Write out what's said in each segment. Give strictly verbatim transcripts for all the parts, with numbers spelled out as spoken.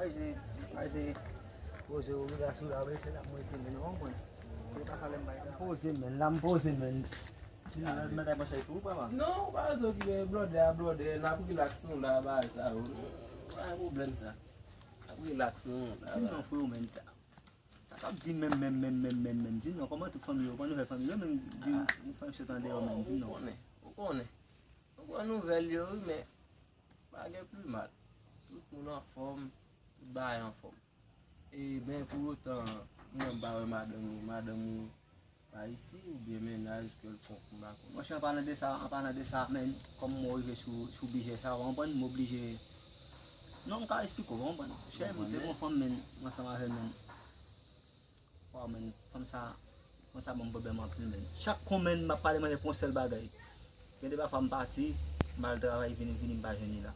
Ay, se, ay, se, poze ou la sou la, se la mwen te men, ou konprann? Se pa sa lè m bay la. Poze men, la m poze men. Ti nan mèt ay mwen chay pou ou, papa. Non, ou pa bezwen okipe blòdè a, blòdè, n ap relax nou la, bagay sa yo. Pa gen pwoblèm sa. N ap relax nou la. Di m non, freo, men sa. Sa k ap di menm, menm, menm, menm, menm, menm. Di m non, kòman tout fanmi yo, kòman nouvèl fanmi yo, menm di m, yon fanmi sot andeyò menm, di m non. Ou konnen, ou konnen. Ou pran nouvèl yo, wi, men pa gen pli mal. Tout moun anfòm, tout bagay anfòm. E ben, pou otan, mwen m pa wè madanm ou, madanm ou pa isi, oubyen mennaj kèlkonk, m pa konnen. Monchè, an palan de sa, an palan de sa, men, kòm mwen rive sou, sou bijè sa, w konprann, m oblije. Non, m ka esplike w, w konprann. Chè, m se yon fanm, men, m ansanm avè l, men. Waw, men, fanm sa, fanm sa ban m pwoblèm anpil, men. Chak konmen m ap pale, mwen se pou yon sèl bagay. Gen de pafwa m pati, m al travay, vini, vini, m pa jwenn li la.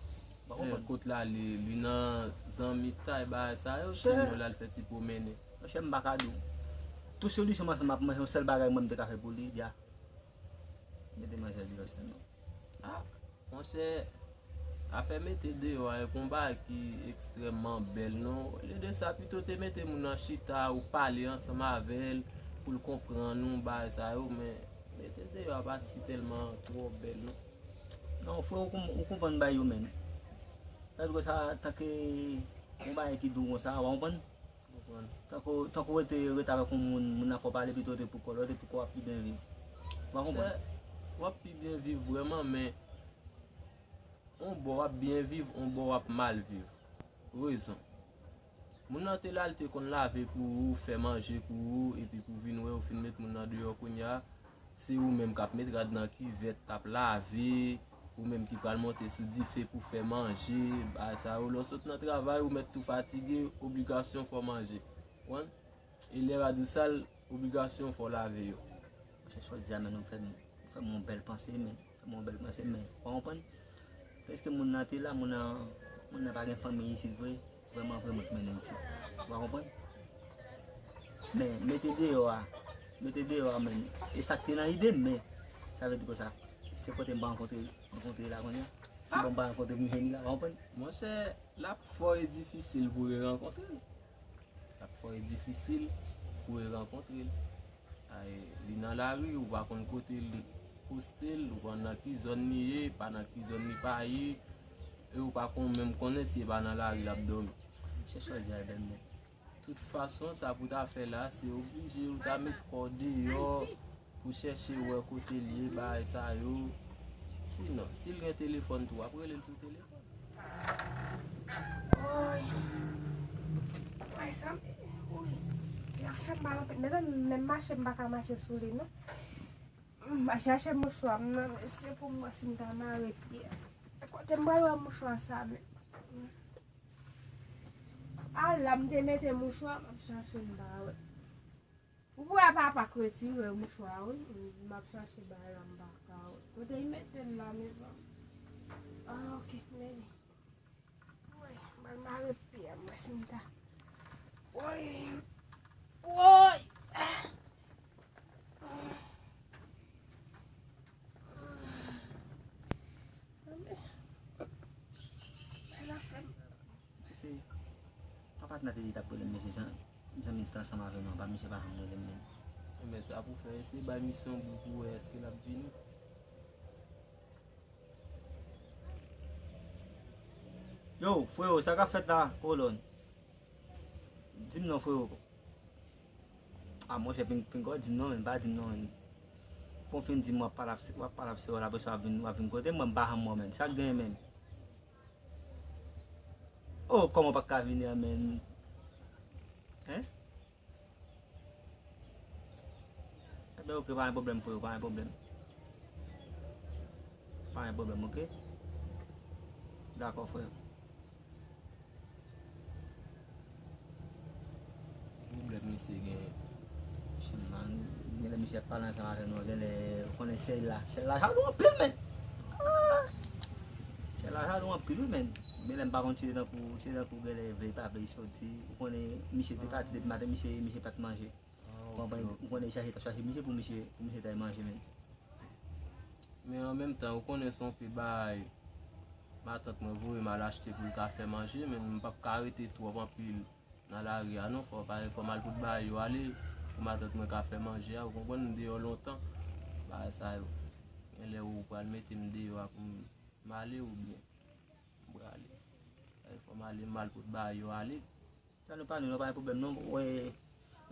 Ou pa konprann? Kot l ale, li nan zanmitay, bagay sa yo, sinon l al fè ti pwomennen. Monchè, m pa ka di w. Tout solisyon m ansanm ap manje, yon sèl bagay mwen m te ka fè pou li, dja. Mete manzè deyò sèlman. Ah, monchè, afè mete deyò a, e pa yon bagay ki ekstrèmman bèl, non. Olye de sa, pito te mete moun nan chita, ou pale ansanm avè l, pou l konprann ou, bagay sa yo, men mete deyò a pa si tèlman twò bèl, non. Non, frè, ou konm-, ou konprann bagay yo, men. Sa vle di sa, tanke yon bagay ki dou konsa, w konprann? Konprann. Tankou, tankou w rete, rete avèk yon moun, moun nan fè w pale, pito w te pou kò l, w te pou kò w ap pi byen viv. Ou pa konprann? Monchè, w ap pi byen viv vrèman, men yon bò w ap byen viv, yon bò w ap mal viv. Rezon. Moun nan te la, l te konn lave pou ou, fè manje pou ou, epi pou vin wè, ou fin met moun nan deyò kounye a, se ou menm k ap met rad nan kivèt, k ap lave, ou menm ki pral monte sou dife pou fè manje, bagay sa yo. Lè w sot nan travay, ou mèt tou fatige, obligasyon fò w manje. Konprann? E lè rad ou sal, obligasyon fò w lave yo. Monchè, jodi a, men, ou fè m, ou fè m yon bèl panse, men. Fè m yon bèl panse, men. Ou pa konprann? Èske moun nan te la, moun nan, moun nan pa gen fanmi isit vre? Vrèman, vrèman, k mennen isit. Ou pa konprann? Men, mete deyò a, mete deyò a, men. E sa k te nan ide m, men. Sa vle di konsa, se kote m pa rankontre, rankontre la kounye a. Ki bò m pa rankontre m jwenn li la, ou pa konprann? Monchè, l ap fò e difisil pou rerankontre l. L ap fò e difisil pou e rankontre l. Ay, li nan lari, ou pa konn kote l poste l, ou pa konn nan ki zòn li ye, pa nan ki zòn li pa ye, e ou pa konn menm konnen si e pa nan lari l ap dòmi. Monchè, chwazi a bèl men. Tout fason, sa pou ta fè la, se oblije ou ta met kò w deyò pou chèche wè kote l ye, bagay sa yo. Sinon, si l gen telefòn tou, w ap rele l sou telefòn. Woy. Ay, sa m, woy. Y ap fè m mal anpil. Mezanmi, menm mache, m pa ka mache sou li, non. M a chache mouchwa m nan, mesye, pou m wè si m ta mare pye a. Kote m pral wè mouchwa sa, men? A la, m te mete mouchwa, m ap chache, m pa wè. Ou wè papa k retire mouchwa, wi. M ap chache bagay la, m pa ka wè. Kote l mete l la, mezanmi? Ah, ok, men li. Woy, m al mare pye a, m wè si m ta. Woy! Woy! Bay la fè m. Mesye, papa t nan te di t ap rele m, mesye, zanmi t ansanm avè m anba, misye pa janm rele m menm. Ebyen, sa pou fè, eseye bay misye yon bout pou wè èske l ap vini. Yo, freo, sa k ap fèt la, kolòn? Di m non, freo. A, monchè, ping, pinga w di m non, men, pa di m non, men. Bon, fin di m w ap pale ap, w ap pale ap se w la, apre sa w ap vin, w ap vin kote m, mwen m pa janm wè w, men. Sa k genyen, men? Oh, kòman w pa ka vini an, men? Hein? Ebyen, ok, pa gen pwoblèm, freo, pa gen pwoblèm. Pa gen pwoblèm, ok? Dakò, freo. Pwoblèm misye genyen. Chèlman, genlè misye ap pale ansanm avè nou, genlè, ou konnen sèl la. Sèl la jalou anpil, men. Ah! Sèl la jalou anpil, wi, men. Genlè m pa konn si se tankou, se tankou genlè vle pa vle soti. Ou konnen misye te pati depi maten, misye, misye pa t manje. Ah, ok, ok. Ou konnen chache, t ap chache misye pou misye, pou misye t al manje, men. Men an menm tan, ou konnen se yon pe bagay. Matant mwen voye m al achte pou l ka fè manje, men m p ap ka rete twòp anpil nan lari a non, fò, fò m al pot bagay yo ale, pou matant mwen ka fè manje a, ou konprann, m deyò lontan, bagay sa yo. Genlè ou pral mete m deyò a pou m, m ale oubyen m prale. Fò m ale, m al pot bagay yo ale. Sa nou pa nou, nou pa gen pwoblèm non. Wè,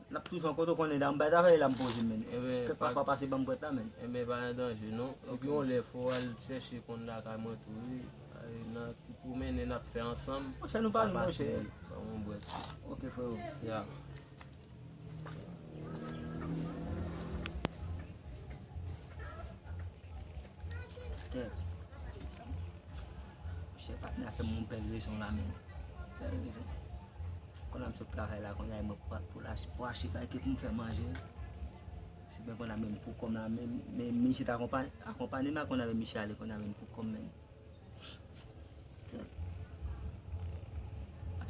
n ap toujou an kote w konnen la, m bay travay la m poze men. Kèk pa fwa pase ban m pwèt la men. Enben pa gen danje non. Epi yon lè fò w al chèche konn lakay mwen tou wi. Nan ti pwomennen n ap fè ansanm. Monchè nou pa nou monchè. Ban m yon bwèt. Ok freo. Ya. Tèt. Monchè patnè a fè m yon bèl rezon la menm. Bèl rezon. Konn a m sot travay la, konn a mwen pou, pou, pou achte kay ke pou m fè manje. Si byen konn a menm pou kòm la menm, men misye ta akonpanye, akonpanye m la, konn a menm misye ale, konn a menm pou kòm menm.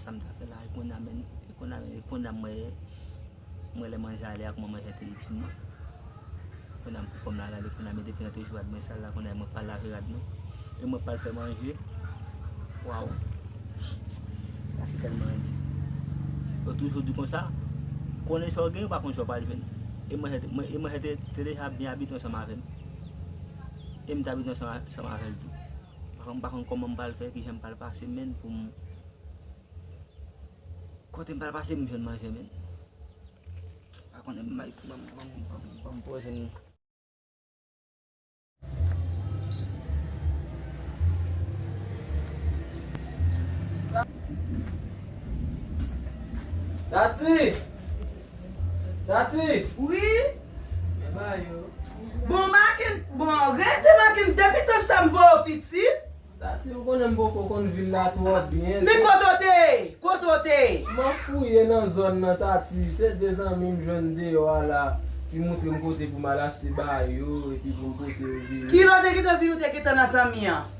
Sa m ta fè la, e konn a menm, e konn a menm, e konn a mwen, mwen lè manje ale ak mwen manje te itil mwen. Konn a m pou kòm la, gade konn a menm depi nan te jou rad mwen sal la, konn a mwen pa lave rad mwen. E mwen pa l fè manje. Waw. Sa se tèlman di. Yo toujou di konsa, konnen sa w gen, ou pa konn sa w pral jwenn. E manje, mwen, e manje te, te deja byen abitye ansanm avè m. E m te abitye ansanm, ansanm avè l tou. M pa konn, m pa konn kòman m pral fè, kijan m pral pase menm pou m, kote m pral pase pou m jwenn manje menm. Pa konnen m bay pou ban m, ban m, ban m, ban m poze m. Tati! Tati! Wi? Men ba yo. Bon, Maken, bon, rete Maken, depi tan sa m voye w piti. Tati, ou konnen m poko konn vil la twò byen. Men kote w te ye? Kote w te ye? M ap fouye nan zòn nan, Tati. Se de zanmi m jwenn deyò a la. Li montre m kote pou m al achte ba yo, epi pou m pote yo vini. Kilè w te gentan vini, ou te gentan nan zanmi an?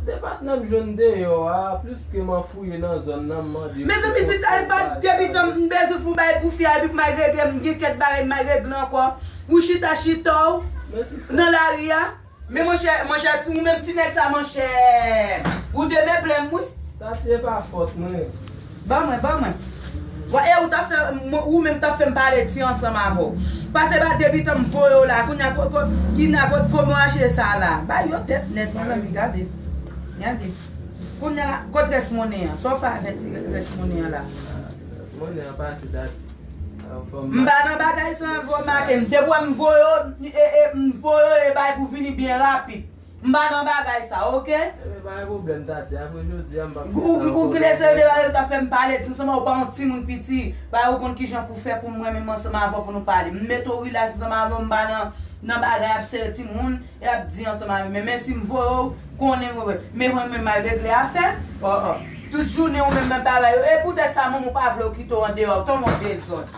De patnè m jwenn deyò a, pliske m ap fouye nan zòn nan, m mande yo. Mezanmi, pita e pa depi tan m bezwen fè yon bagay pou fi a, epi pou m al regle, m gen kèk bagay m al regle ankò. Ou chita, chita w nan lari a. Men monchè, monchè, ou menm ti nèg sa, monchè, ou demeple m, wi. Sa se pa fòt mwen. Ban mwen, ban mwen. Wa, e ou t ap fè, ou menm t ap fè m pale di ansanm avè w. Pase pa depi tan m voye w la, kounye a, ko, ko, ki nan kot kòman w achte sa la. Bay yo tèt nèt, mezanmi, gade. Gade. Kounye a, kot rès monnen an? Sa w fè avè ti rès monnen an la? Rès monnen an pase dat. M pa nan bagay sa, vre Maken. Depi w wè m voye w, e, e, m voye w e bay pou vini byen rapid. M pa nan bagay sa, oke? Ebyen, pa gen pwoblèm, Tati. Apre jodi a, m p ap fè sa ankò. Ou, ou gen de seri de bagay ou ta fè m pale, di m sèlman ou pa yon timoun piti. Bagay ou konn kijan pou fè pou m renmen m ansanm avè w pou nou pale. M mete w rilaks ansanm avè w, m pa nan, nan bagay ap sere timoun, e ap di ansanm avè m. Men, men si m voye w, konnen mwen, men mwen, mwen mal regle afè. Oh, oh. Tout jounen ou menm, menm bagay yo. E poutèt sa, manman w pa vle w kite w andeyò, w tèlman dezòd.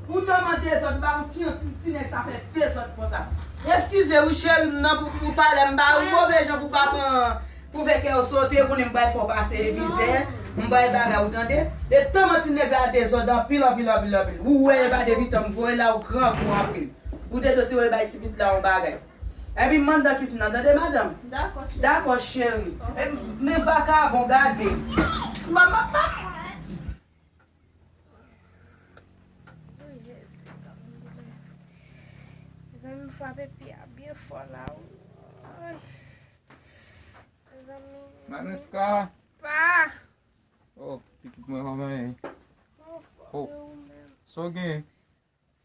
Ou tèlman dezòd, m pa konn kijan ti, ti nèg sa fè dezòd konsa. Eskize wi cheri m nan pou, pou pale, m pa wi move jan pou pa pran, pou fè kè w sote, ou konnen m pral fè w pase mizè, m pral bagay ou tande. E tèlman ti nèg la dezòd anpil, anpil, anpil, anpil. Ou wè e pa depi tan m voye la ou grangou anpil. Ou te dwe si w bay ti pitit la yon bagay. Epi m anndan kizin nan, tande madanm? Dakò cheri. Dakò cheri. E, men vakabon gade. Mama. Mezanmi, m frape pye a byen fò la, wi. Mezanmi. Manuska. Pa. Oh, pitit mwen, kòman ye? Mwen anfòm, e ou menm? Sa w gen?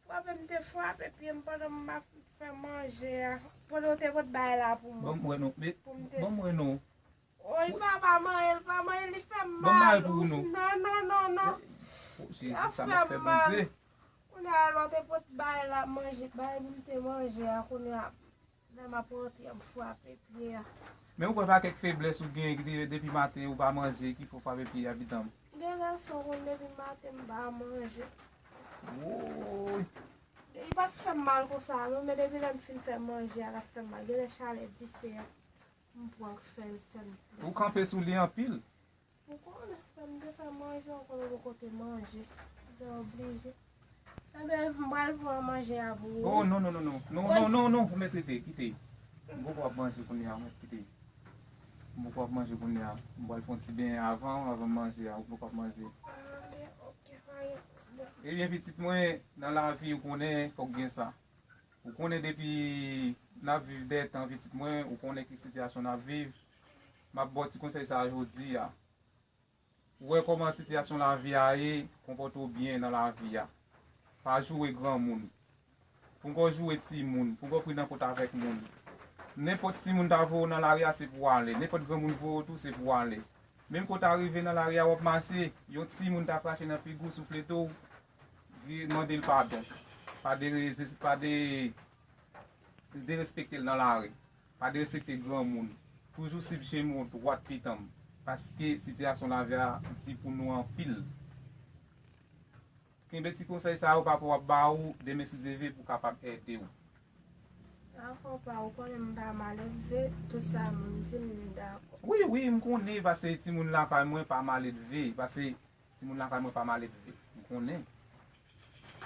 Frape m te frape pye m pandan m ap fè manje a. Pandan w te pot bagay la pou mwen. Ban m wè non. Ban m wè non. Oy, papa, manyen l, pa manyen l, li fè m mal. Ban m mal pou ou non. Non, non, non, non. Jezi, sa m ap fè Bondye. Kounye a lè w te pot bagay la manje, bagay pou m te manje a, kounye a lè m ap rantre an m frape pye a. Men ou kwè pa kèk feblès ou gen ki te depi maten ou pa manje ki fè w frape pye a pitan m? Gen lè sa w konn depi maten m pa manje. Woy. Li pa t fè m mal konsa non, men depi lè m fin fè manje a l ap fè m mal. Gen lè chalè dife a. M pran k fè l fè m plis. Ou kanpe sou li anpil. Ou konnen, fè m te fè manje, ou konnen poko te manje. M te oblije. Enben, m pral pran manje a pou ou. Oh, non, non, non, non. Non, non, non, non, ou mèt rete, kite. M poko ap manje kounye a, mèt kite. M poko ap manje kounye a. M pral fè yon ti benyen avan, avan m manje a. M poko ap manje. Ah, ok, pa gen pwoblèm. Ebyen, pitit mwen, nan lavi, ou konnen, fòk gen sa. Ou konnen depi n ap viv dè tan, pitit mwen, ou konnen ki sitiyasyon n ap viv. M ap ba w ti konsèy sa a jodi a. Ou wè kòman sitiyasyon lavi a ye, konpòte w byen nan lavi a. Pa joure granmoun. Poko joure timoun, poko pri nan kont avèk moun. Nenpòt timoun ta voye w nan lari a, se pou w ale. Nenpòt granmoun voye w tou, se pou w ale. Menm ke w ta rive nan lari a, w ap mache, yon timoun ta krache nan figi w, souflete w, vire mande l padon. Pa de, pa de derespekte l nan lari. Pa derespekte granmoun. Toujou swiv chemen w dwat, pitit mwen, paske sitiyasyon lavi a di pou nou anpil. Kenbe ti konsèy sa yo papa w ap ba ou, demen si Dye vle pou kapab ede w. Dakò, pa, ou konnen m pa maledve, tout sa moun di m, m dakò. Wi, wi, m konnen, paske timoun lakay mwen pa maledve, paske timoun lakay mwen pa maledve, m konnen.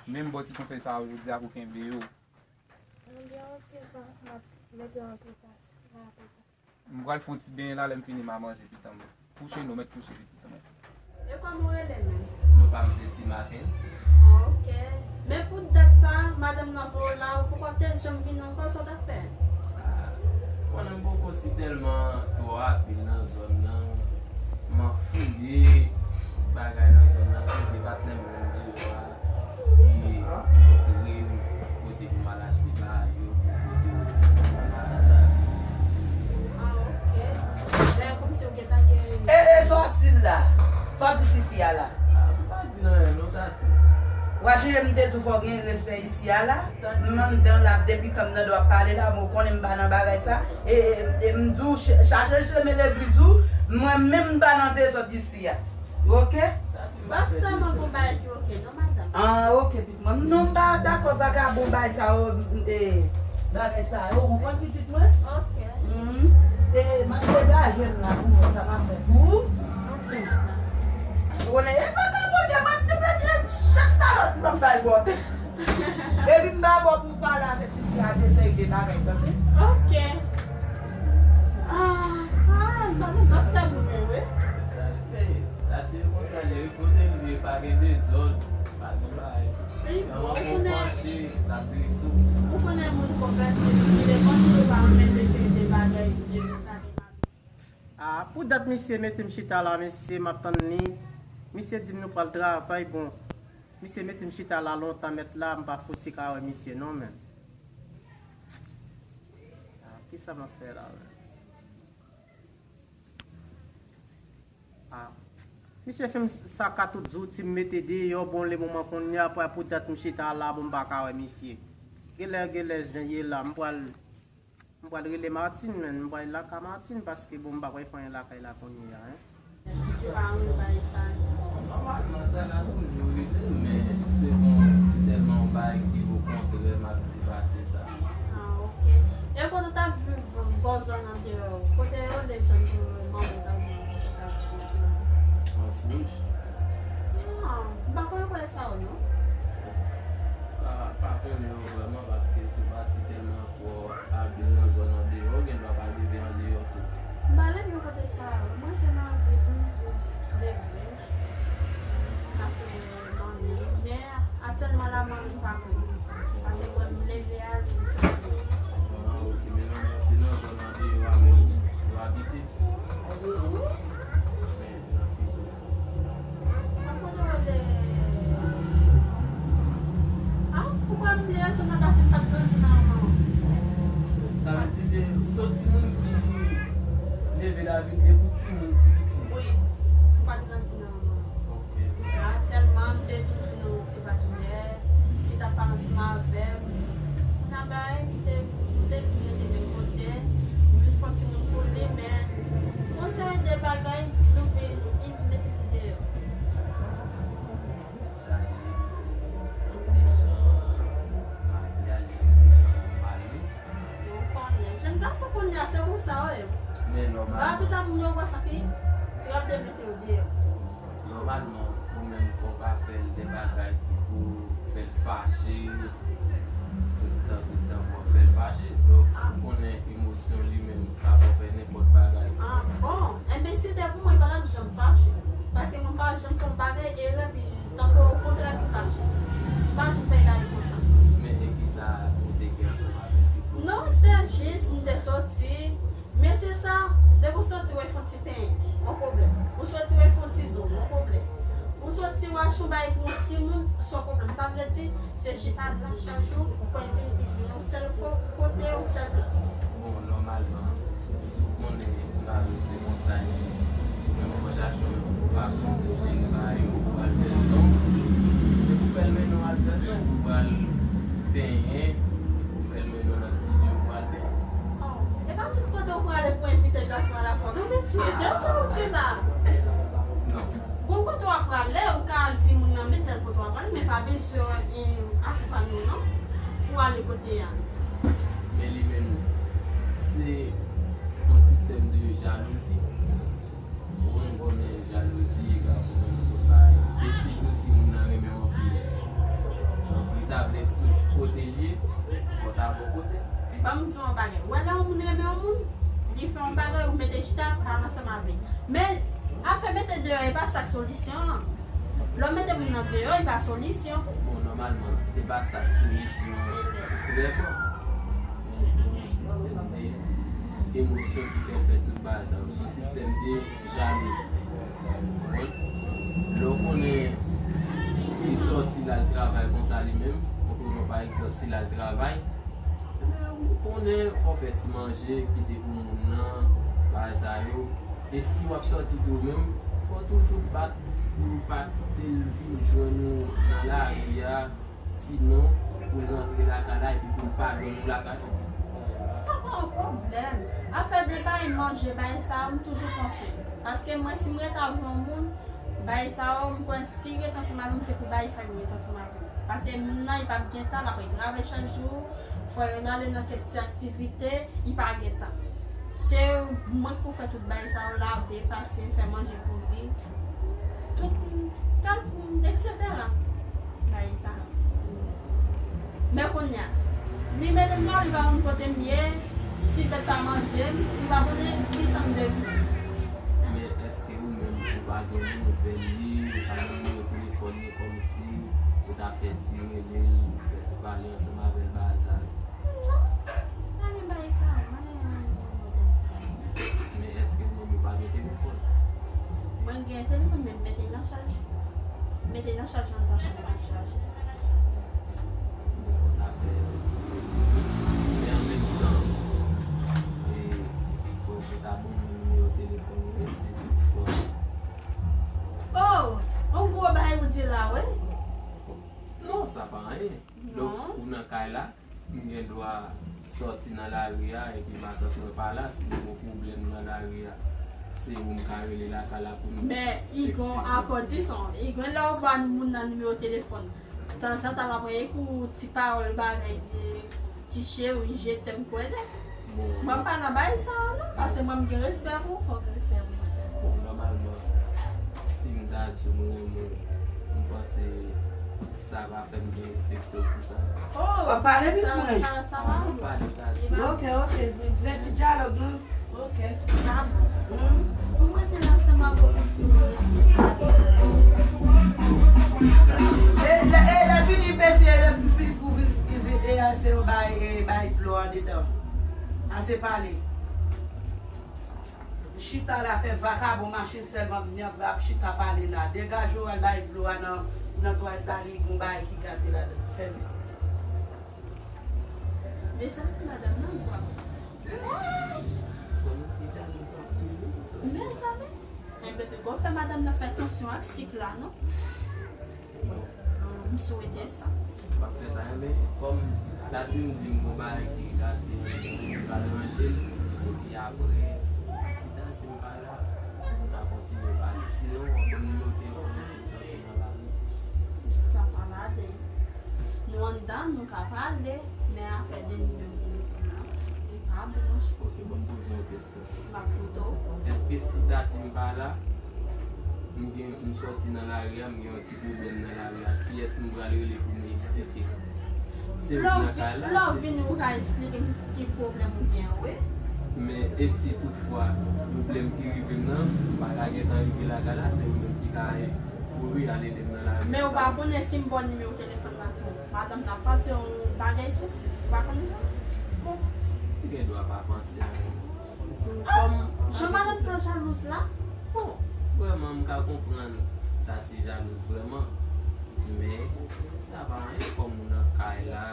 Men m ba w ti konsèy sa yo jodi a pou kenbe yo. Ebyen, ok, pa, m ap mete an aplikasyon, an aplikasyon. M pral fè yon ti benyen la, lè m fini m a manje, pitit mwen. Kouche nou, mèt kouche, pitit mwen. E kòman w rele menm? Non pa m se Ti Maten. Ah, ok. Men pou dat sa, madanm nan voye w la, ou poko te janm vin ankò, sa w t ap fè? Ah, konnen m poko si tèlman twò abile nan zòn nan, m ap fouye bagay nan zòn nan, fouye patnè m menm deyò a. Li montre m kote pou m al achte bagay yo, pou kote pou m al sa. Ah, ok. Dayè, kòmsi w gentan gen... E, e, sa w ap di l la? Sa w ap di tifi a la? Ah, m pa di l anyen, non, Tati. W a sonje m te di w fò w gen respè isi a la? M anndan la, depi tan m nan do ap pale la, men w konnen m pa nan bagay sa. E, e, e m di w, ch-, chache chemen legliz ou, mwen menm m pa nan dezòd isi a. Ok? Pastè, mwen gon bagay ki ok, non, madanm? Ah, ok, pitit mwen. Non, m pa dakò vagabon bagay sa yo, eh, bagay sa yo. Ou konprann, pitit mwen? Ok. Mhm. Eh, m ap degaje m la pou mwen, sa m ap fè pou ou. Ok, madanm. Ou konnen, e vagabon, mwen, m te bezwen chak talòt, m ap bay bò. Epi m pa bò pou pale avèk ti fi a de seri de bagay, tande? Ok. Ah, ah, madanm nan fè moun yo, wi. Hey, Tati, e konsa l ye, wi, kote m ye, pa gen dezòd, pa gen bagay. Wi, bon, ou konnen, panche, l ap dresou. Ou konnen moun konvèti, li devan tout, ou pa renmen de seri de bagay, de bagay. Ah, pou dat misye mete m chita la, mesye, m ap tann li. Misye di m nou pral travay, bon. Misye mete m chita la lontan, mèt la, m pa fouti ka wè misye non, men. Ah, kisa m ap fè la, men? Ah. Misye fè m saka tout zouti m mete deyò, bon, le moman kounye a, pou, pou dat m chita la, bon, m pa ka wè misye. Genlè, genlè, jan ye la, m pral M pral rele Martine, men m pral lakay Martine, paske, bon, m pa kwè fè anyen lakay la kounye a, en. Ou pa renmen bagay sa yo? Nòmalman, sa ka toujou rive, men se bon, si tèlman yon bagay ki okontrè m ap di pase sa. Ah, ok. E kote w t ap viv bò zòn andeyò, kote yo rele zòn ke manman w t ap viv, kote w t ap viv? Anse Rouge. Ah, m pa konn kote sa yo, non. Pa, pa konnen yo vrèman, paske si w pa si tèlman twò abile nan zòn andeyò, ou gen dwa pa leve andeyò tou. M pa leve kote sa yo. Mwen se nan vil m plis leve. M ap fè manmi. Men aktyèlman la, manmi pa konn. Paske kòm m leve a, li tou. Ah, ok. Men manmi se nan zòn andeyò a menm yo abite? Wi. Men nan ki zòn? Mwen konnen w de... Ah, ou kwè m bliye, se nan pase m pa t grandi nan manman w. Sa vle di se, ou se yon timoun ki leve lavi, depi w timoun ti piti? Wi, m pa t grandi nan manman m. Ok. Aktyèlman, m te toujou yon ti patnè ki t ap pale ansanm avè m. Kounye a bagay, li te, m te vin rete menm kote, m vin fè yon timoun pou li, men yon seri de bagay, nou vin, li mete m deyò. Chaje, yon ti jan maryaj, yon ti jan mari. Ou konnen, jèn gason kounye a, se konsa yo ye. Men nòmalman. Ba pita moun yo wè sa ki, yo ap te mete yo deyò. Nòmalman, ou menm fò w pa fè l de bagay ki pou fè l fache. Tout tan, tout tan pou w ap fè l fache. Donk, ou konnen emosyon li menm ka fè w fè nenpòt bagay. Ah, bon. Enben, si te pou mwen, li pa t ap janm fache. Paske mwen pa janm fè yon bagay, erè, li, tankou okontrè, li fache. Li pa janm fè bagay konsa. Men, e kisa ou te gen ansanm avè l ki koz? Non, se jis, m te soti. Mesye sa, depi w soti, w fè yon ti penyen, yon pwoblèm. Ou soti, w fè yon ti zo, yon pwoblèm. Ou soti, w achte yon bagay pou yon timoun, se yon pwoblèm. Sa vle di, se chita la chak jou, ou konn vin jwenn yon sèl ko-, kote, yon sèl plas. Bon, nòmalman, si w konnen lavi w se konsa l ye, ou menm fò w chache yon fason pou jere bagay yo, pou w al fè l non. Se pou fè l mennen w al fè l non, pou w al penyen, pou fè l mennen w nan estidyo pou w al penyen. Oh, e pa tout kote w prale pou envite gason a la fwa, non, mesye, non, sa w di la. Non. Gon kote w ap prale, ou ka di moun nan men tèl kote w ap prale, men pa bezwen, eh, akonpanye w non, pou ale kote a. Men li menm, se yon sistèm de jalouzi. Ou konn konnen jalouzi ka fè moun konn bagay. E sitou si moun nan renmen w anpil. Donk, li ta vle tout kote l ye, fò w ta bò kote l. Ban m di w yon bagay. Ou wè lè yon moun renmen yon moun, li fè yon bagay, ou mete chita, pale ansanm avè l. Men, afè mete deyò, e pa sa k solisyon an. Lè w mete moun nan deyò, e pa solisyon. Bon, nòmalman, e pa sa k solisyon an vrèman. Men se yon sistèm de emosyon ki fè l fè tout bagay sa yo. Se yon sistèm de jalouzi. Ou konprann? Lè w konnen li sòti l al travay konsa li menm, ou konnen pa egzanp si l al travay, men ou konnen fò w fè ti manje, kite pou moun nan, bagay sa yo. E si w ap sòti tou menm, fò w toujou bat pou w pa kite l vin jwenn ou nan lari a, sinon, pou l rantre lakay la epi pou l pa jwenn ou lakay la. Sa pa yon pwoblèm. Afè de bay manje, bay sa yo, m toujou pran swen. Paske mwen, si m ret avè yon moun, bay sa yo, m kwè si l ret ansanm avè m, se pou bay sa yo ret ansanm avè m. Paske moun nan, li p ap gen tan, l ap travay chak jou, fò l ale nan kèk ti aktivite, li pa gen tan. Se mwen k pou fè tout bagay sa yo, lave, pase, fè manje pou li. Tout, kalkil, etsetera. Bagay sa yo. Men kounye a, li mete m deyò, li pa konn kote m ye, si l te ka manje m, li pa konnen kisa m devni. Men èske ou menm, ou pa gen nouvèl li, ou pa gen nimewo telefòn li, kòmsi ou ta fè ti rele l, fè ti pale ansanm avè l, bagay sa yo? Non, pa gen bagay sa yo, pa gen nimewo telefòn. Men èske ou menm ou pa gen telefòn? Mwen gen telefòn, men m mete l nan chaj. M mete l nan chaj anndan chanm mwen chaje. Bon, afè ti rele. Men an menm tan, e, fò w ta ban mwen nimewo telefòn ou, si toutfwa. Oh, yon gwo bagay ou di la, wi. Non, sa pa anyen. Donk, ou nan kay la, m gen dwa sòti nan lari a, epi matant mwen pa la, si nou gen pwoblèm nan lari a, se ou m ka rele lakay la pou nou. Men, i gon akò, dizon, i gon lè w ba moun nan nimewo telefòn. Tanzantan, l ap voye kou ti pawòl bagay, e, ti cheri, je t'aime, kwè de. Bon. Mwen pa nan bagay sa a, non, paske mwen m gen respè pou ou, fòk respè pou mwen. Bon, nòmalman, si m ta di w m renmen w, m panse sa va fè m derespekte w pou sa. Oh, w ap pale vit mwen. Sa, sa, sa va. Pale, pale. Ok, ok. Fè ti dyalòg, non? Ok. Pou mwen te la, se m ap pran ti mwen. E lè, e lè Filipe se lè Filipe pou vide a fè yon bay, e, bay dlo andedan. Ase pale. Chita la fè vakabon machin sèlman, m ap chita pale la. Degaje w al bay dlo a nan, nan twalèt la, li gon bagay ki gate ladan. Fè vit. Mezanmi, madanm nan gwa. Mezanmi. Enben, piga w fè madanm nan fè tansyon ak sik la, non? M swete sa. W ap fè sa, enben, kòm Tati m di m gon bagay ki gate, ki pral ranje l, epi apre, si Tati m pa la, n a kontinye pale. Sinon, w ap ban m nimewo telefòn ou si m sòti nan lari. Sa pa maten. Nou anndan, nou ka pale, men afè de nimewo telefòn nan, li pa bon. Ok, ban m poze yon kesyon. M ap koute w. Èske si Tati m pa la, m gen, m sòti nan lari a, m gen yon ti pwoblèm nan lari a, kiyès m pral rele pou m eksplike? Se ou ki nan kay la, lè w vini, ou ka eksplike m ki pwoblèm ou gen an, wi. Men e si toutfwa pwoblèm ki rive m nan pa ka gentan rive lakay la, se ou menm ki ka kouri al ede m nan lari. Men ou pa konnen si m ba w nimewo telefòn nan tou, madanm nan ap panse yon bagay tou? Ou pa konnen sa? Bon, ou gen dwa pa panse anyen. Kòm jan madanm sa jalouz la. Bon, vrèman, m ka konprann Tati jalouz vrèman. Men sa pa anyen, kòm ou nan kay la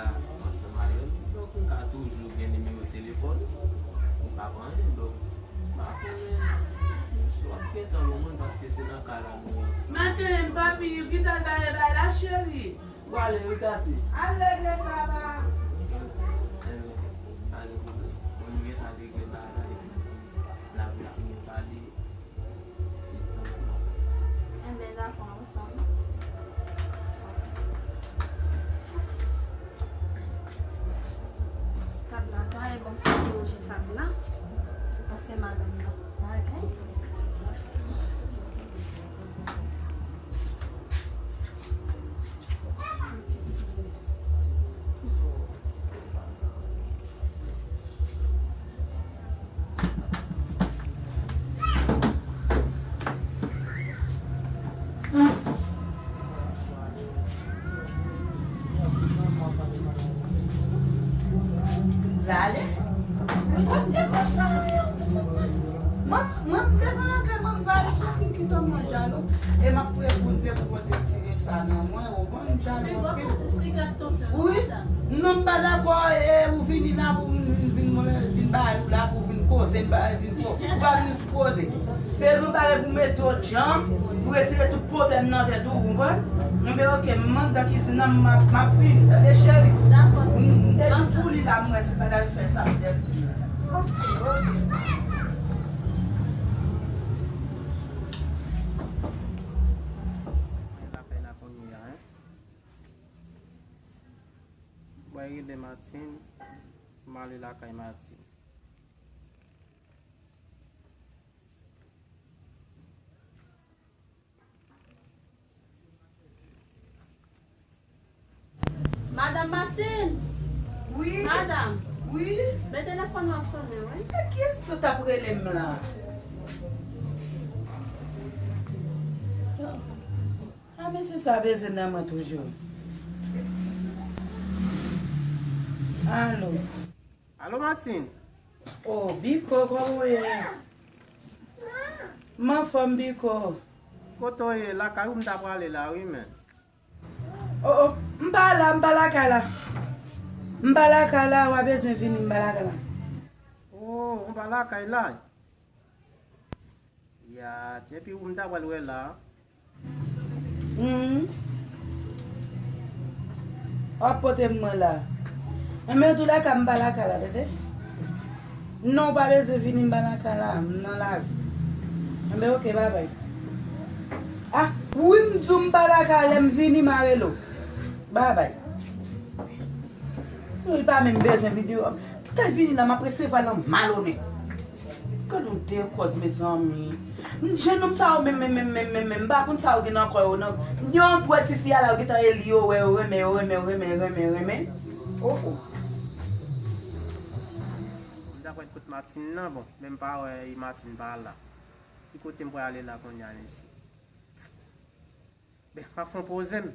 ansanm avè m, donk m ka toujou gen nimewo telefòn ou. M pa pa anyen, donk m pa konnen si w ap gentan ban mwen l, paske se nan kay la nou ye ansanm. Maten, papi, ou gentan al bare bay la, cheri? Ou ale wi, Tati. Al regle sa, pa. Enben, pa gen pwoblèm. Mwen, m gentan regle bagay la, epi n ap retounen pale ti tan. Enben, dakò, ansanm. Tab la, ta e ban m fè ti ranje tab la. Paske madanm nan bagay. Lale. Kot e konsa yo, pitit mwen? Mwen, mwen, m te vin antre, mwen, m gade sou fi ki tonm mwen jalou. E m ap priye pou Bondye, pou Bondye tire sa nan mwen, ou konprann, m jalou anpil. Wi, non, m pa dakò, e, ou vini la pou m vin, vin bay ou la, pou vin koze, m pa vin ko-, ou pa vin koze. Se rezon pale pou mete w djanm, pou retire tout pwoblèm nan tèt ou, ou konprann? Enben, oke, m anndan kizin nan, m ap, m ap vini, tande, cheri? Dakò. M, m te vin pou li la, m wè se pa t al fè sa m te ap di. Oke, oke. Lakay la kounye a, hein? Mwen rele Martine, m ale lakay Martine. Madanm Martine! Wi. Madanm! Wi. Men telefòn nan ap sonnen, wi. E kiyès ki t ap rele m la? A, mesye sa bezwen nan mwen toujou. Alo. Alo, Martine. Oh, Biko, kòman w ye? M anfòm, Biko. Kote w ye? Lakay ou m ta prale la, wi, men. Oh, oh, m pa la, m pa lakay la. M pa lakay la, w a bezwen vini, m pa lakay la. Oh, ou pa lakay la? Ya, epi ou m ta pral wè la. Hum. W ap pote m mwen la. Enben, tou lè ka m pa lakay la, tande? Non, ou pa bezwen vini, m pa lakay la, m nan lari. Enben, oke, babay. Ah, wi, m di w m pa lakay, lè m vini, m a rele w. Babay. Li pa menm bezwen videyo. Te vini la, m ap resevwa l an malonèt. Gad yon de kòz, mezanmi. Jennonm sa yo menm, menm, menm, menm, menm, menm, m pa konn sa yo gen nan kò yo, non. Yon dwèt tifi a la, yo gentan e li yo, wè, yo renmen, yo renmen, yo renmen, renmen, renmen. Oh, oh. M ta pral kot Martine nan, bon, men m pa wè Martine pa la. Ki kote m prale la kounye a, mesye? Ben, m ap fè yon poze m.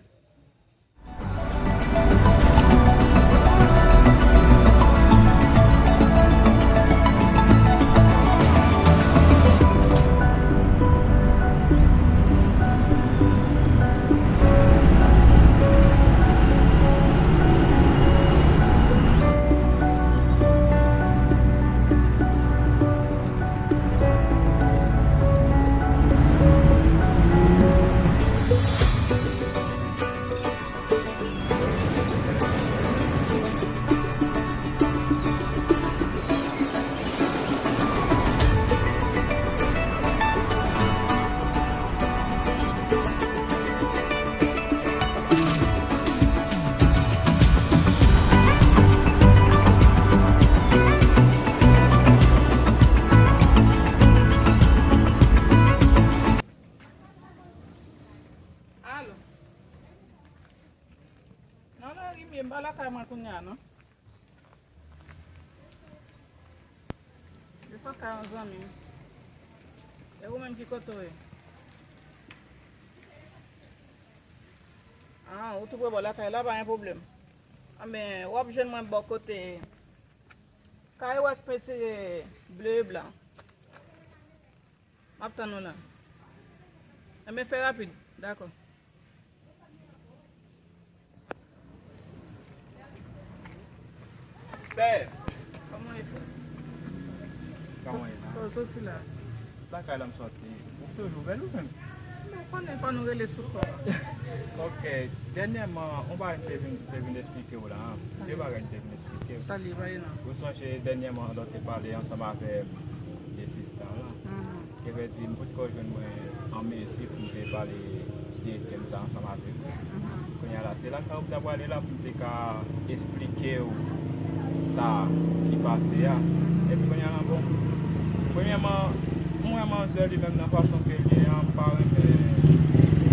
Lakay mwen kounye a, non. Desann kay yon zanmi m. E ou menm ki kote w ye? Ah, ou tou pre bò lakay la, pa gen pwoblèm. Anben, w ap jwenn mwen bò kote kay ou ak pentire ble e blan. M ap tann ou la. Anben, fè rapid. Dakò. Sè! Kòman w ye, frè? Kòman w ye la? Kòman w soti la? Lakay la m soti. Ou toujou bèl ou menm? Bon, konnen fò nou rele sou kò. Ok. Dènyèman, yon bagay m te vin, te vin eksplike w la. De bagay m te vin eksplike w. Sa l ye, pa gen non. Ou sonje dènyèman lè w te pale ansanm avè m de sista la? Mhm. Ki vle di, m potko jwenn mwen an mezi pou m te pale de tèm sa ansanm avèk ou. Mhm. Kounye a la, se lakay ou m ta prale la pou m te ka eksplike w sa ki pase a. Mhm. Epi kounye a la, bon, premyèman, m wè manzè li menm nan fason ke l ye a, m pa renmen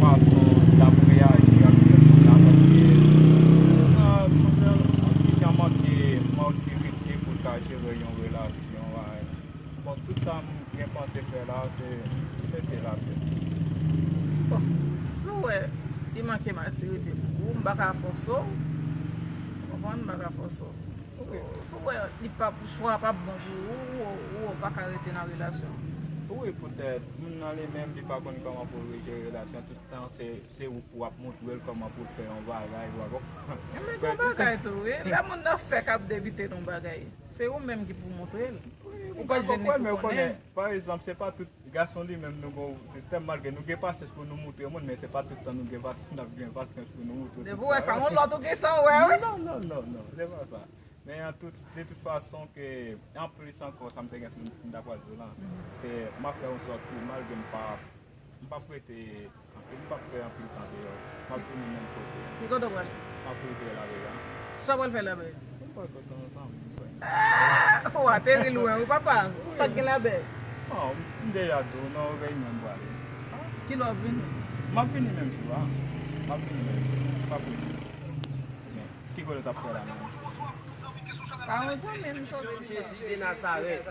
fason l ap reyaji ak tèm sa, paske nan, nan, nan, li jan manke matirite pou l ka jere yon relasyon, a. Bon, tout sa m gen panse fè la, se mete lapè. Bon, si w wè li manke matirite pou ou, m pa ka fòse w. Ou konprann? M pa ka fòse w. Ok. Si w wè li p ap, swa p ap bon pou ou, ou, ou pa ka rete nan relasyon. Wi, poutèt, moun nan li menm, li pa konn kòman pou l jere relasyon. Tout tan, se, se ou pou w ap montre l kòman pou l fè yon bagay, ou wè, bon. Enben, gon bagay tou, wi. Lè moun nan fèk ap debite nan bagay, se ou menm ki pou montre l. Ou pa jwenn li tou konnen. Pa egzanp, se pa tout gason li menm nou gon sistèm, malgre nou gen pasyans pou nou moutre moun, men se pa tout tan nou gen pasyans, n ap gen pasyans pou nou moutre tout sa. Depi w wè sa, yon lòt ou gentan wè, wi. Non, non, non, non, se pa sa. Men an tout, de tout fason ke, anplis ankò, sa m te gen pou m ta pral di w la, se m ap fè yon sòti, malgre m pa, m p ap rete anpil, m p ap fè anpil tan deyò. M ap vini menm kote. Ki kote w pral? M ap rive Labèy la. Sa w pral fè Labèy? M pral kote yon zanmi m, wi. Ah! Ou ateri lwen, wi, papa. Sa k gen Labèy? Non, m deja di w, nan yon reyinyon m prale. Ki lè w ap vini? M ap vini menm jou a. M ap vini menm jou. M p ap rete. Men, ki kote w t ap fè la menm? Pa yon zanmi m sove li. Jezi de Nazarèt.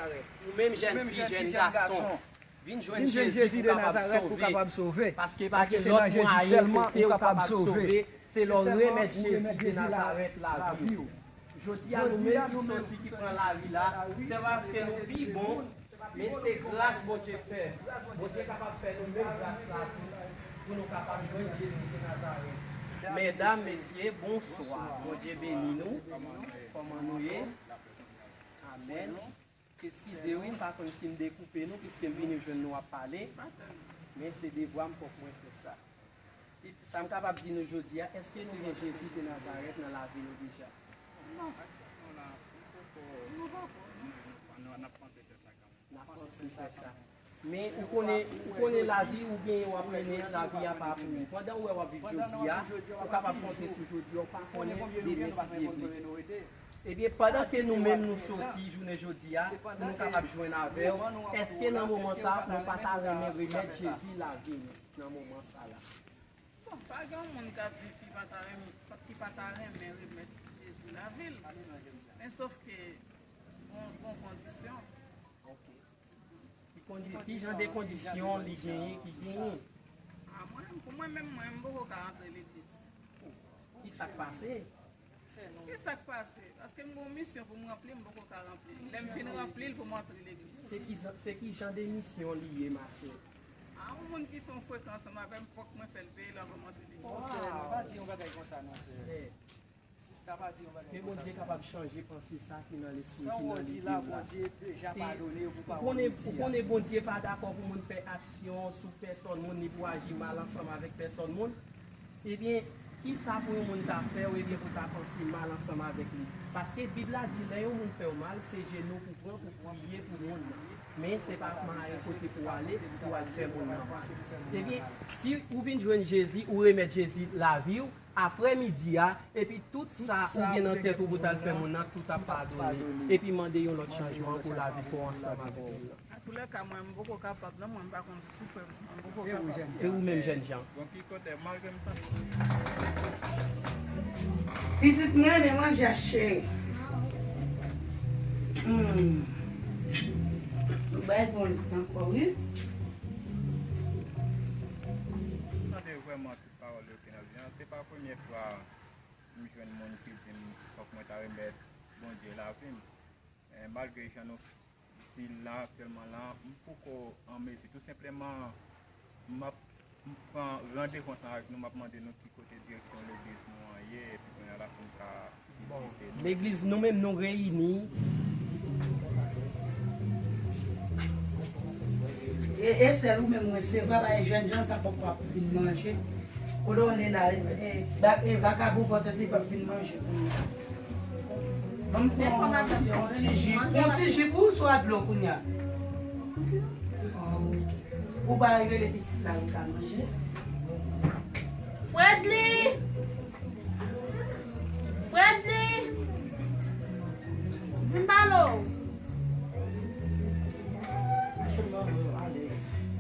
Ou menm jèn fi, jèn gason. Vin jwenn Jezi pou kapab sove. Paske pa gen lòt mwayen kote ou kapab sove. Se lè w remèt Jezi de Nazarèt lavi w. Jodi a, nou menm ki soti, ki pran lari la, se paske nou pi bon, men se gras Bondye fè. Bondye kapab fè nou menm gras la tou, pou nou kapab jwenn Jezi de Nazarèt. Medam, mesye, bonswa. Bondye beni nou. Kòman nou ye? Amèn. Eskize wi, m pa konn si m dekoupe nou, piske m vini jwenn nou ap pale. Men se devwa m, fòk mwen fè sa. E sa m kapab di nou jodi a, èske nou gen Jezi de Nazarèt nan lavi nou deja? Non, nou la, nou poko, nou poko, nou, nou, n ap panse fè sa kanmenm. N ap panse fè sa. Men ou konnen, ou konnen lavi ou genyen w ap mennen an, lavi a pa pou ou. Pandan ou wè w ap viv jodi a, ou kapab konte sou jodi a, ou pa konnen demen si Dye vle. Ebyen, pandan ke nou menm nou soti jounen jodi a, pou nou kapab jwenn avè w, èske nan moman sa a, nou pa ta renmen remèt Jezi lavi nou nan moman sa la? Bon, pa gen yon moun k ap viv ki pa ta renmen, ki pa ta renmen remèt Jezi lavi l. Men sòf ke gon, gon kondisyon. Ok. Ki kondi-, ki jan de kondisyon li genyen, ki genyen? A, mwen, pou mwen menm, mwen, m poko ka rantre legliz. Ki sa k pase? Ki sa k pase? Paske m gen yon misyon pou m ranpli, m poko ka ranpli l. Lè m fin ranpli l, pou m antre legliz. Se ki jan, se ki jan de misyon li ye, ma sè? A, yon moun ki fè yon frekans ansanm avè m, fòk mwen fè l peye l anvan m antre legliz. Sè, pa di yon bagay konsa non, sè. Sista, pa di yon bagay konsa, sè. Ke Bondye kapab chanje panse sa ki nan lespri, ki nan lide w la. San w di la, Bondye deja padone w pou pawòl ou di a. Ou konnen, ou konnen Bondye pa dakò pou moun fè aksyon sou pèsòn moun, ni pou aji mal ansanm avèk pèsòn moun. Ebyen, kisa pou yon moun ta fè w, ebyen, pou ta panse mal ansanm avèk li? Paske Bib la di, lè yon moun fè w mal, se jenou pou pran pou priye pou moun nan. Men se pa mayen kote pou w ale, pou w al fè moun nan mal. Ebyen, si ou vin jwenn Jezi, ou remèt Jezi lavi w, aprè midi a, epi tout sa ou gen nan tèt ou pou t al fè moun nan, tout ap padone. Epi mande yon lòt chanjman pou lavi pa w ansanm avèk moun nan. Antoulèka, mwen, m poko kapab, non, mwen, m pa konn ti frè m, mwen, m poko kapab. E ou menm, jènjan? Bon, ki kote, malgre m tande. Pitit mwen renmen manje a cheri. Hmm. Nou bay bon lit ankò wi. Tande vrèman tout pawòl yo ki nan Bib lan. Se pa premye fwa m jwenn moun ki di m fòk mwen ta remèt Bondye lavi m. Eh, malgre jan nou di l la aktyèlman la, m poko an mezi. Tou senpleman, m ap m pran randevou ansanm avèk nou, m ap mande nou ki kote direksyon legliz nou an ye, epi kounye a la pou n ka vizite nou. Legliz nou menm nou reyini. E, e sèl ou menm mwen se va bay jèn jan sa poko ap vin manje. Kote w ale la, e, e, ba- e vakabon pòtèt li p ap vin manje. Ban m pran yon ti ji, pran ti ji pou ou swa dlo kounye a. Ou pa rele pitit la ou ka manje. Fredly! Fredly! Vin pale w.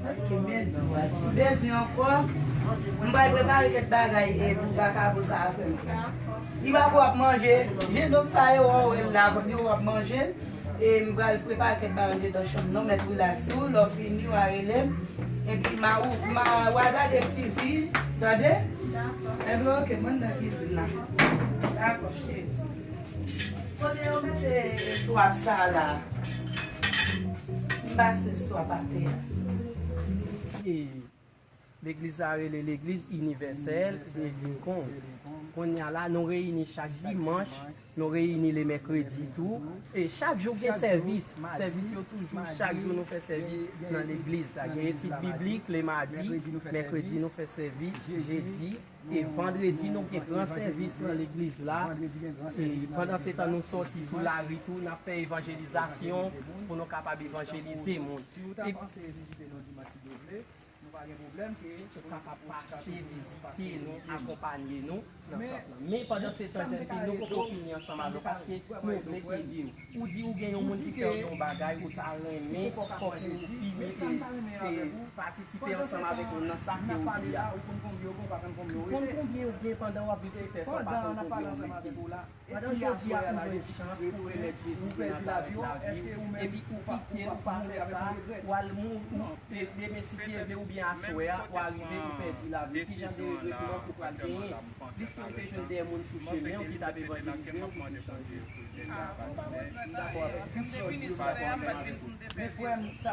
Mèt ou bezwen ankò. M pral prepare kèk bagay e pou vakabon sa a fè m. Li pa pou ap manje. Jennonm sa yo wè w la, fòk li w ap manje. E m pral prepare kèk bagay anndedan chanm nan, mèt rilaks ou, lè w fini w a rele m. Epi ma ou ma w a gade T V, tande? Epi oke, mwen nan kizin la. Dakò, cheri. Kote yo mete swap sa la? M pase swap atè a. E legliz la rele Legliz Inivèsèl de Lincoln. Kounye a la, nou reyini chak dimanch, nou reyini le mèkredi tou. E chak jou gen sèvis. Sèvis yo toujou, chak jou nou fè sèvis nan legliz la. Gen etid biblik le madi, mèkredi nou fè sèvis, jedi, e vandredi nou gen gran sèvis nan legliz la. E pandan se tan nou sòti sou lari tou, n ap fè evanjelizasyon pou nou kapab evanjelize moun. Si ou ta panse vizite nou dimanch si Dye vle, nou pa gen pwoblèm ke ou kapab pase vizite nou, akonpanye nou nan tanp lan. Men pandan se tan, jèn fi, nou poko fini ansanm avè w paske nou vle ede w. Ou di ou gen yon moun ki fè w yon bagay, ou ta renmen fòk ou fini e, e patisipe ansanm avèk nou nan sa ke ou di a. Ou konn konbyen ou gen pandan w ap viv sou tè sa, ou pa konn konbyen ou rete. E si jodi a ou jwenn chans pou remèt Jezi de Nazarèt lavi w, epi ou kite l, ou pa fè sa, w al mou-, ou, de-, demen si Dye vle, oubyen aswè a, ou arive ou pèdi lavi w, ki jan de regretman ou pral genyen? Pliske ou te jwenn de moun sou chemen w ki t ap evanjelize w, ki te chanje. Ah, ou pa regrèt anyen, paske m te vini sou tè a, m pa t vin pou m te pèdi.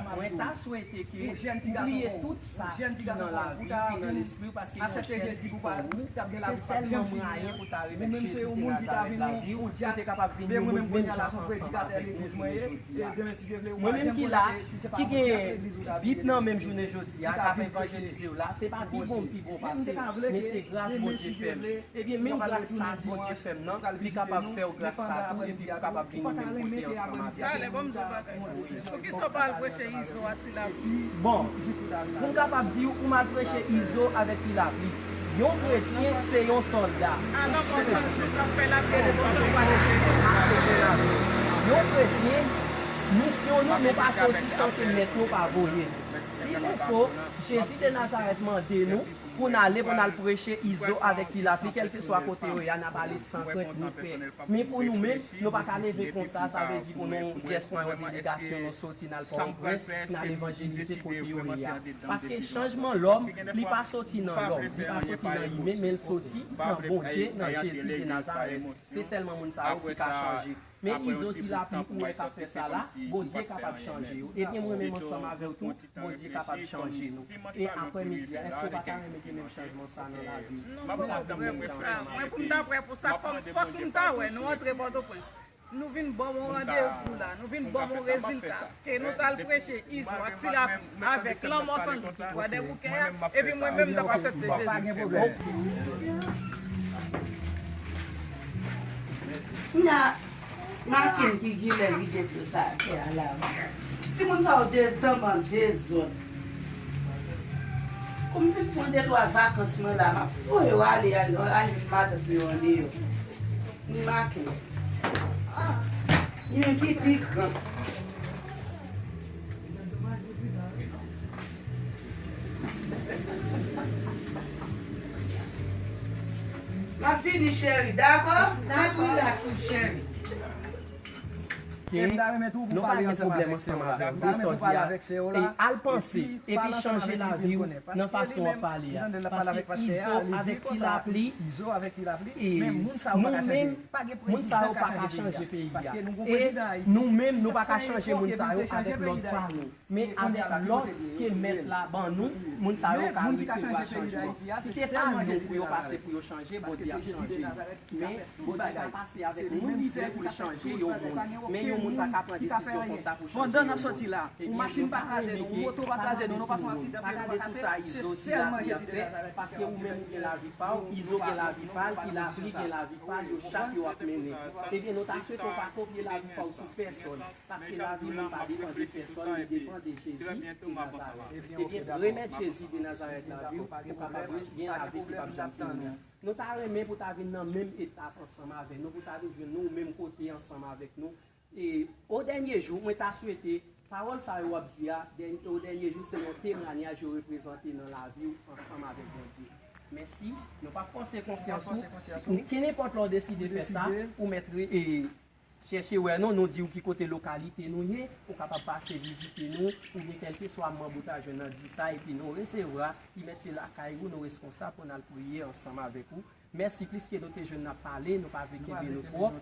Mwen ta swete ke ou bliye tout sa ki nan lavi, ki nan lespri w, paske yon jèn fi kon ou, se sèlman mwayen pou ta remèt Jezi de Nazarèt lavi w, pou te kapab vin yon moun menm jan ansanm avèk nou jounen jodi a. Mwen menm ki la, ki gen Bib nan men m jounen jodi a, k ap evanjelize w la, se pa pi bon m pi bon pase w, men se gras Bondye fè m. Ebyen, menm gras sa Bondye fè m nan, li kapab fè w gras sa tou, epi ou kapab vini menm kote ansanm avèk nou. Talè, ban m di w bagay, pastè. Poukisa w pa al preche Izo a Ti Lapli? Bon, pou m kapab di w, ou m al preche Izo avèk Ti Lapli. Yon kretyen, se yon sòlda. A non, konsa, m sou k ap fè lapli, e de konsa, ou pa deje. Yon kretyen, misyon nou, nou pa soti san ke mèt nou pa voye nou. Si nou fo, Jezi de Nazarèt mande nou, pou n ale, pou n al preche Izo avèk Ti Lapli, kèlkeswa kote yo ye a, n ap ale san krent ni pè. Men pou nou menm, nou pa ka leve konsa, sa vle di pou nou jès pran yon delegasyon, nou soti, n al Pòtoprens, n al evanjelize kote yo ye a. Paske chanjman lòm, li pa soti nan lòm, li pa soti nan imen, men l soti nan Bondye, nan Jezi de Nazarèt. Se sèlman moun sa yo ki ka chanje. Men Izo Ti Lapli ou wè k ap fè sa la, Bondye kapab chanje yo. Ebyen mwen menm ansanm avè w tou, Bondye kapab chanje nou. E aprè midi a, èske w pa ta renmen gen menm chanjman sa nan lavi w? Non, mwen pa prè pou sa. Mwen pou m ta prè pou sa, fòk, fòk pou m ta wè nou antre Pòtoprens. Nou vin ban m yon randevou la, nou vin ban m yon rezilta. Ke nou t al preche Izo ak Ti Lapli avèk Lanmò San Jou ki Kwadèboukè a, epi mwen menm m t ap aksepte Jezi. Nya, maten ki gilè vide dlo sa atè a la. Timoun sa yo dedanman dezòd. Kou m fin pran de twa vakans mwen la, m ap voye yo ale, ale, ale matant yo andeyò. Ni maten. Ni menm ki pi gran. M ap vini, cheri, dakò? Mwen tou rilaks tou, cheri. Ke nou pa gen pwoblèm ansanm avè w. E sa w di a, e al panse, epi chanje lavi w nan fason w ap pale a. Paske Izo avèk Ti Lapli, e nou menm, moun sa yo pa ka chanje peyi a. E nou menm, nou pa ka chanje moun sa yo avèk lòd pa nou. Men avèk lòd ke Mèt la ban nou, moun sa yo ka resevwa chanjman. Si se ta nou pou yo pase pou yo chanje, Bondye ap chanje. Men Bondye ka pase avèk moun li vle pou l chanje yon moun. Men yon moun pa ka pran desizyon konsa pou chanje yon moun. Ebyen, nou ta renmen ke pa gen moun ki pa gade sou sa Izo Ti Lapli ap fè, paske ou menm ou gen lavi pa w, Izo gen lavi pa l, Ti Lapli gen lavi pa l, yo chak yo ap mennen. Ebyen, nou ta swete w pa kopye lavi pa w sou pèsòn. Paske lavi moun pa depann de pèsòn, li depann de Jezi de Nazarèt. Ebyen, remèt Jezi de Nazarèt nan vi w pou w kapab gen lavi ki p ap janm fini. Nou ta renmen pou w ta vin nan menm etap ansanm avè nou, pou w ta vin jwenn nou menm kote ansanm avèk nou. E o dènye jou, mwen ta swete pawòl sa yo w ap di a, dèn-, o dènye jou, se yon temwanyaj yo reprezante nan lavi w ansanm avèk Bondye. Mèsi. Nou p ap fòse konsyans ou. Kenenpòt lè w deside fè sa, ou mèt re-, e, chèche wè nou, nou di w ki kote lokalite nou ye, ou kapab pase vizite nou, oubyen kèlkeswa manm ou ta jwenn nan di sa, epi nou resevwa, li mèt se lakay ou, nou reskonsab pou n al priye ansanm avèk ou. Mèsi plis ke nou te jwenn n ap pale, nou pa vle kenbe nou twòp.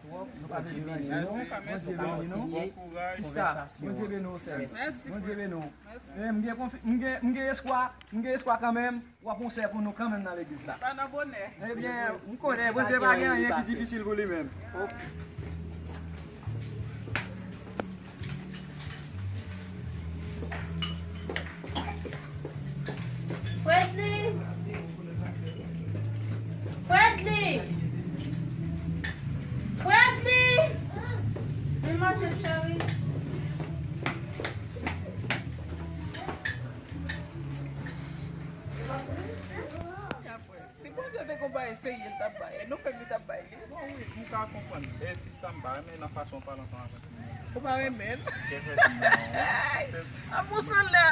Bondye beni nou, nou ka kontinye konvèsasyon an. Mèsi. Bondye beni w, sè m. Bondye beni w. M gen konfi-, m gen, m gen espwa, m gen espwa kanmenm. W ap yon sè pou nou kanmenm nan legliz la. Sa nan bonè. Ebyen, m konnen Bondye pa gen anyen ki difisil pou li menm. Fredly! Fredly! Fredly! Vin manje, cheri. Si Bondye te gon bagay serye, l t ap bay. E nou menm li t ap bay li. Bon, wi, m ka konprann. E sista, m pa renmen nan fason w pale ansanm avèk li. Ou pa renmen l? Kèt, non. Ap ou sanlè,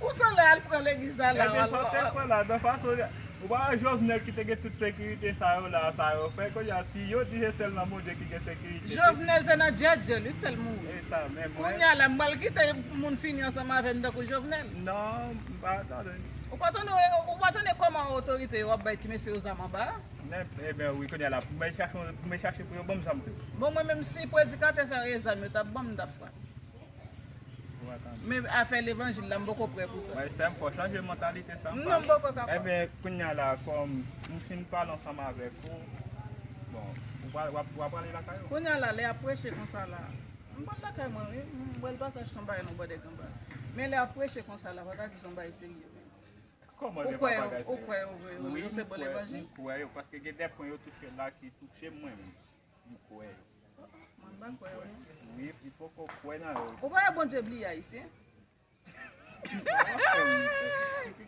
ou sanlè al pran legliz la la. Ebyen, sa w te pran la, nan fason, ou pa wè Jovenel ki te gen tout sekirite sa yo la, sa yo fè, kounye a, si yo di se sèl nan Bondye ki gen sekirite. Jovenel se nan djèdjè li fè l mouri. E sa menm, wi. Kounye a la, m pral kite moun fini ansanm avè m tankou Jovenel. Non, m pa tande. Ou pa tande, ou pa tande kòman otorite yo ap bay ti mesye yo zam anba a? Men, ebyen, wi, kounye a la, pou mwen chache, pou mwen chache pou yo ban m zam tou. Bon, mwen menm, si predikatè sa yo gen zam, yo t ap ban m, m t ap pran. Ou pa tande. Men afè levanjil la, m poko prè pou sa. Mwen, sè m, fò chanje mantalite sa. Non, m poko kapab. Ebyen, kounye a la, kòm m fin pale ansanm avèk ou, bon, ou pral, w ap, w ap prale lakay ou? Kounye a la, lè y ap preche konsa la, m pral lakay mwen, wi. M pral pase achte yon bagay nan bò dèk anba. Men lè y ap preche konsa la, fò ta di se yon bagay serye, wi. Kòman gen pa bagay serye? Ou kwè yo vre, yo se bon levanjil? M kwè yo, paske gen de pwen yo touche la ki touche mwen menm. M kwè yo. Mwen pa kwè yo. Wi, li poko kwè nan yo. Ou pa wè Bondye bliye Ayisyen?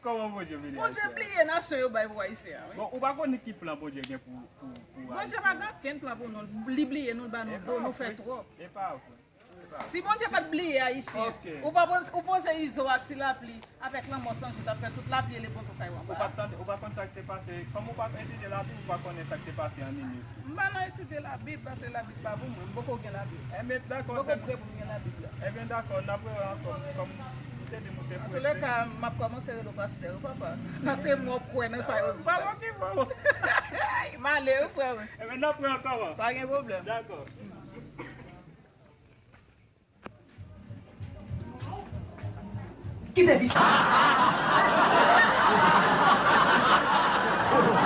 Kòman Bondye bliye Ayisyen? Bondye bliye nasyon yo bay pou Ayisyen an, wi. Bon, ou pa konn ki plan Bondye gen pou, pou, pou Ayisyen. Bondye pa gen okenn plan pou nou. Li bliye nou, l ba nou do, nou fè twòp. E pa vre. Si Bondye pa t bliye Ayisyen, ou pa panse, ou panse Izo ak Ti Lapli avèk Lanmò San Jou t ap fè tout lapli e lepantan sa yo anba a? Ou pa t tande, ou pa konn sa k te pase, kòm ou pa etidye Labib, ou pa konnen sa k te pase an Niniv. M pa nan etidye Labib, paske Labib pa pou mwen, m poko gen Labib. Enben, dakò, m poko prè pou m gen Labib la. Enben, dakò, n ap rewè ankò, kòm m te di m ou te prese. Antouleka, m ap kòmanse rele w pastè, wi, papa. Paske m wè w kwè nan sa yo di la. M pa okipe w. M ale, wi, frè mwen. Enben, n ap rewè ankò. Pa gen pwoblèm. Dakò. Kite visa.